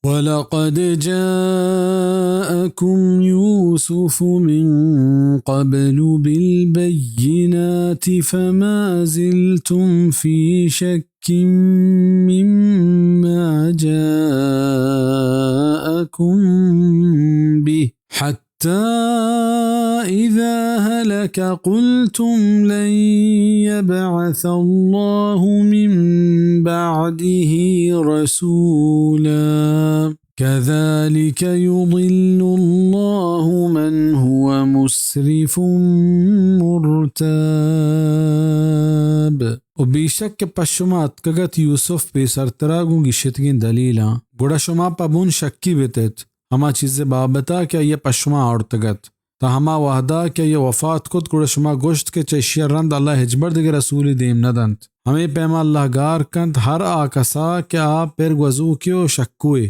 ولقد جاءكم يوسف من قبل بالبينات فما زلتم في شك مما جاءكم به حتى إذا هلك قلتم لن يبعث الله من بعده رسولا كذلك يضل الله من هو مسرف مرتاب۔ و بیشک کہ پہ شما اتکگ ات یوسف پیسرترا گوں گیشتگیں دلیلاں، گڑا شما پہ بن شکی بتت، ہما چیز ء بابت ء کہ آئی ء پہ شما آورتگ ات۔ تاں ہما وہدا کہ آئی ء وفات کت، گڑا شما گوشت کہ چہ ایشی ء رند اللہ ہچبر دگہ رسولے دیم نہ دنت۔ ہمے پیما اللہ گار کنت ہر آ کسا کہ آ پر گوزوکے و شکوے،